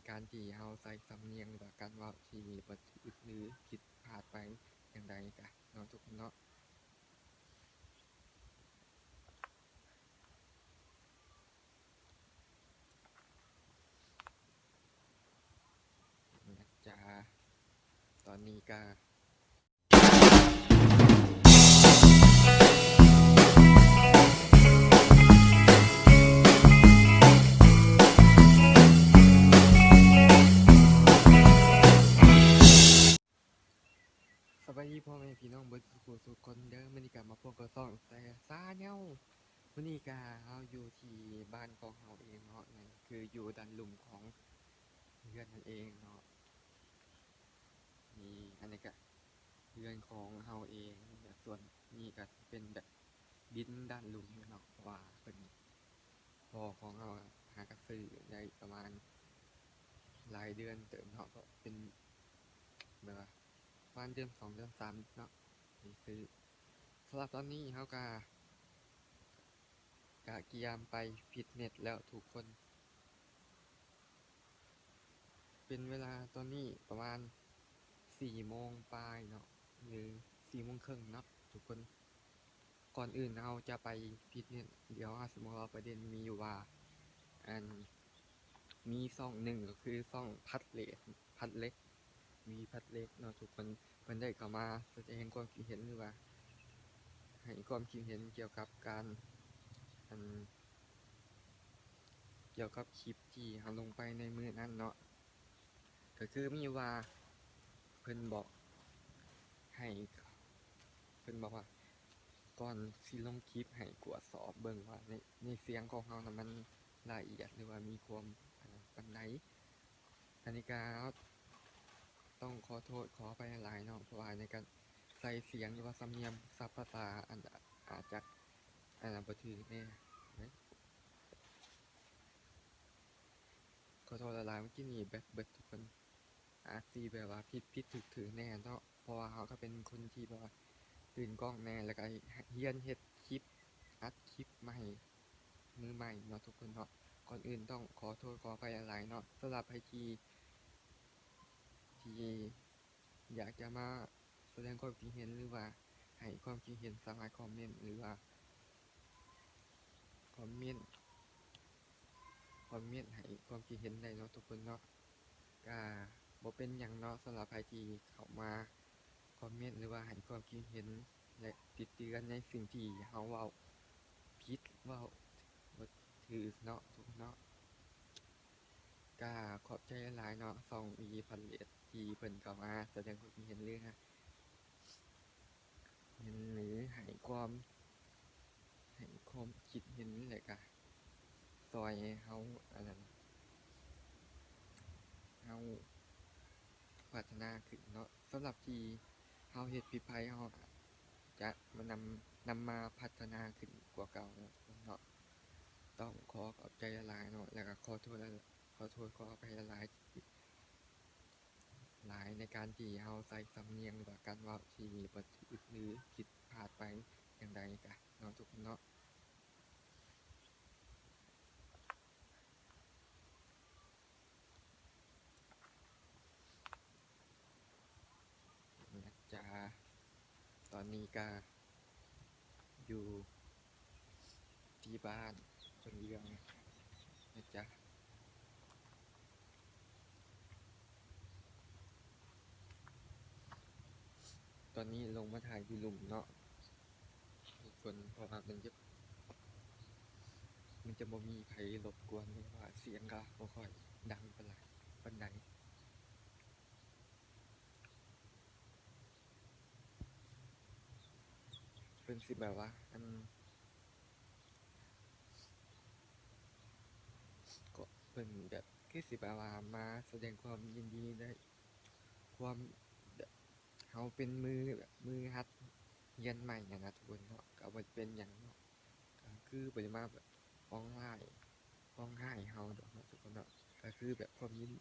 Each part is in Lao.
ການທີ່ເຮົາໃຊ້ສຳນຽງ ຫຼືວ່າການເວົ້າທີ່ບໍ່ຖືກ ຫຼືຜິດພາດໄປຈັ່ງໃດກະເນາະ ທຸກຄົນເນາະ. ນະຈາ ຕອນນີ້ກະ ສະບາຍດີພໍ່ແມ່ພີ່ນ້ອງເບິດສູ່ຜູ້ສູ່ຄົນເດີ. ມື້ນີ້ກະມາພົບກັບຊ່ອງແຕ່ຊາແນວ. ມື້ນີ້ກະເຮົາຢູ່ທີ່ບ້ານຂອງເຮົາເອງເນາະ, ນັ້ນຄືຢູ່ດ້ານລຸ່ມຂອງເຮືອນນັ້ນເອງເນາະ. ນີ້ ອັນນີ້ກະເຮືອນຂອງເຮົາເອງ, ແລະ ສ່ວນນີ້ກະເປັນແບບດິນດ້ານລຸ່ມເນາະ, ເພາະວ່າເພິ່ນ ພໍ່ຂອງເຮົາຫາກະຊື້ໄດ້ປະມານຫຼາຍເດືອນເຕີບເນາະ, ເພາະເປັນແບບວ່າປະມານເດືອນສອງເດືອນສາມເນາະ ໄດ້ຊື້. ສຳລັບຕອນນີ້ເຮົາກະ ກະກຽມໄປຟິດເນັດແລ້ວທຸກຄົນ. ເປັນເວລາຕອນນີ້ປະມານສີ່ໂມງປາຍເນາະ ຫຼືສີ່ໂມງເຄິ່ງເນາະທຸກຄົນ. ກ່ອນອື່ນເຮົາຈະໄປຟິດເນັດ ດຽວເຮົາຊິມາເວົ້າປະເດັນມີຢູ່ວ່າ ອັນ ມີຊ່ອງໜຶ່ງກໍຄືຊ່ອງພັດເລກ ພັດເລັກ ວີພັດເລັກເນາະທຸກຄົນ, ເພິ່ນໄດ້ເຂົ້າມາສະແດງຄວາມຄິດເຫັນ ຫຼືວ່າໃຫ້ຄວາມຄິດເຫັນກ່ຽວກັບການ ອັນ ກ່ຽວກັບຄລິບທີ່ເຮົາລົງໄປໃນມື້ນັ້ນເນາະ. ກໍຄືມີວ່າເພິ່ນບອກໃຫ້ ເພິ່ນບອກວ່າກ່ອນຊິລົງຄລິບໃຫ້ກວດສອບເບິ່ງວ່າໃນ ໃນສຽງຂອງເຮົານະມັນລະອຽດ ຫຼືວ່າມີຄວາມ ອັນນັ້ນປານໃດ. ອັນນີ້ກະຕ້ອງຂໍໂທດຂໍອະໄພຫຼາຍໆເນາະ ເພາະວ່າໃນການໃຊ້ສຽງ ຫຼືວ່າສຳນຽງສັບພາສາ ອັນ ອາດຈະ ອັນ ບໍ່ຖືກແນ່. ຂໍໂທດຫຼາຍໆ ເມື່ອກີ້ນີ້ແບັດເບິດທຸກຄົນ, ອາດຊິແບບວ່າຜິດໆຖືກໆແນ່ເນາະ ເພາະວ່າເຮົາກໍເປັນຄົນທີ່ແບບວ່າຕື່ນກ້ອງແນ່ ແລ້ວກໍຮຽນເຮັດຄລິບ ອັດຄລິບໃໝ່ ມືໃໝ່ເນາະທຸກຄົນເນາະ. ກ່ອນອື່ນຕ້ອງຂໍໂທດຂໍອະໄພຫຼາຍໆເນາະ ສຳລັບໃຜທີ່ ທີ່ ຢາກຈະມາສະແດງຄວາມຄິດເຫັນ ຫຼືວ່າໃຫ້ຄວາມຄິດເຫັນ ສາມາດຄອມເມັນ ຫຼືວ່າຄອມເມັນ ຄອມເມັນໃຫ້ຄວາມຄິດເຫັນໄດ້ເນາະທຸກຄົນເນາະ. ກະບໍ່ເປັນຫຍັງເນາະ ສຳລັບໃຜທີ່ເຂົ້າມາຄອມເມັນ ຫຼືວ່າໃຫ້ຄວາມຄິດເຫັນ ແລະ ຕິເຕືອນໃນສິ່ງທີ່ເຮົາເວົ້າຜິດ ເວົ້າບໍ່ຖືກເນາະທຸກຄົນເນາະ. ກະຂອບໃຈຫຼາຍໆເນາະ ຊ່ອງວີພັດເລັກ ທີ່ເພິ່ນເຂົ້າມາສະແດງຄວາມຄິດເຫັນ ຫຼື ເຫັນ ຫຼື ໃຫ້ຄວາມ ໃຫ້ຄວາມຄິດເຫັນ ແລະກະຊ່ອຍເຮົາ ອັນນັ້ນ ເຮົາພັດທະນາຂຶ້ນເນາະ. ສຳລັບທີ່ເຮົາເຮັດຜິດໄພ ເຮົາຈະມານຳ ນຳມາພັດທະນາຂຶ້ນກວ່າເກົ່າເນາະ. ຕ້ອງຂໍຂອບໃຈຫຼາຍໆເນາະ ແລ້ວກໍຂໍໂທດ ຂໍໂທດຂໍອະໄພຫຼາຍໆ ຫຼາຍໃນການທີ່ເຮົາໃຊ້ສຳນຽງ ຫຼືວ່າການເວົ້າທີ່ບໍ່ຖືກ ຫຼື ຜິດພາດໄປຈັ່ງໃດກະເນາະ ທຸກຄົນເນາະ. ນະຈາ ຕອນນີ້ກະຢູ່ທີ່ບ້ານຄົນດຽວນະຈາ. ຕອນນີ້ລົງມາຖ່າຍຢູ່ລຸ່ມເນາະທຸກຄົນ ເພາະວ່າມັນຈະ ມັນຈະບໍ່ມີໃຜລົບກວນ ຫຼືວ່າສຽງກະບໍ່ຄ່ອຍດັງປານໃດ ປານໃດ. ເພິ່ນຊິແບບວ່າ ອັນ ກໍເພິ່ນແບບຄືຊິແບບວ່າມາສະແດງຄວາມຍິນດີໃນຄວາມແບບ ເຮົາເປັນມືແບບມືຫັດຮຽນໃໝ່ຫັ້ນນະທຸກຄົນເນາະ. ກໍບໍ່ໄດ້ເປັນຫຍັງເນາະ ກໍຄືບໍ່ໄດ້ມາແບບປອງຮ້າຍປອງຮ້າຍເຮົາດອກເນາະທຸກຄົນເນາະ. ກໍຄືແບບຄວາມຍິນ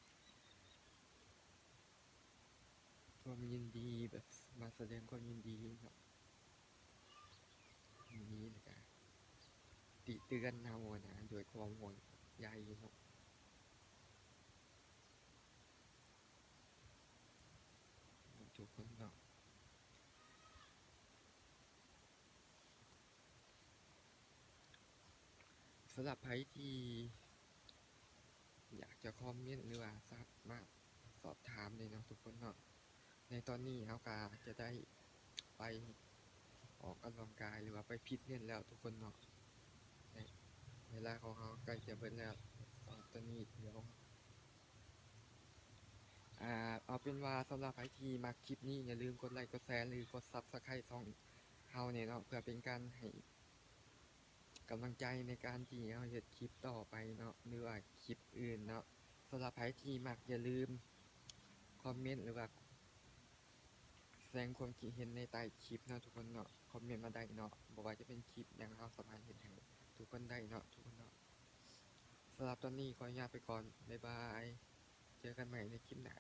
ຄວາມຍິນດີ ແບບມາສະແດງຄວາມຍິນດີເນາະ ຍິນດີ ແລ້ວກະຕິເຕືອນເຮົາຫັ້ນນະ ດ້ວຍຄວາມຫ່ວງໃຍເນາະ. ສຳລັບໃຜທີ່ຢາກຈະຄອມເມັນ ຫຼືວ່າສາມາດສອບຖາມໄດ້ເນາະທຸກຄົນເນາະ. ໃນຕອນນີ້ເຮົາກໍຈະໄດ້ໄປອອກກຳລັງກາຍ ຫຼືວ່າໄປຟິດເນັດແລ້ວທຸກຄົນເນາະ. ເວລາຂອງເຮົາໃກ້ຈະເບິດແລ້ວ. ຕອນນີ້ດຽວ ອ່າ ເອົາເປັນວ່າສຳລັບໃຜທີ່ມັກຄລິບນີ້ ຢ່າລືມກົດໄລ ກົດແຊ ຫຼື ກົດ Subscribe ຊ່ອງເຮົາແດ່ເນາະ ເພື່ອເປັນການໃຫ້ກຳລັງໃຈໃນການທີ່ເຮົາເຮັດຄລິບຕໍ່ໄປເນາະ ຫຼືວ່າຄລິບອື່ນເນາະ. ສຳລັບໃຜທີ່ມັກ ຢ່າລືມຄອມເມັນ ຫຼືວ່າ ສະແດງຄວາມຄິດເຫັນໃນໃຕ້ຄລິບເນາະທຸກຄົນເນາະ. ຄອມເມັນມາໄດ້ເນາະ ບໍ່ວ່າຈະເປັນຄລິບຫຍັງ ເຮົາສາມາດເຮັດໃຫ້ທຸກຄົນໄດ້ເນາະທຸກຄົນເນາະ. ສຳລັບຕອນນີ້ຂໍອະນຸຍາດໄປກ່ອນ. ບາຍບາຍ. ເຈີກັນໃໝ່ໃນຄລິບໜ້າ.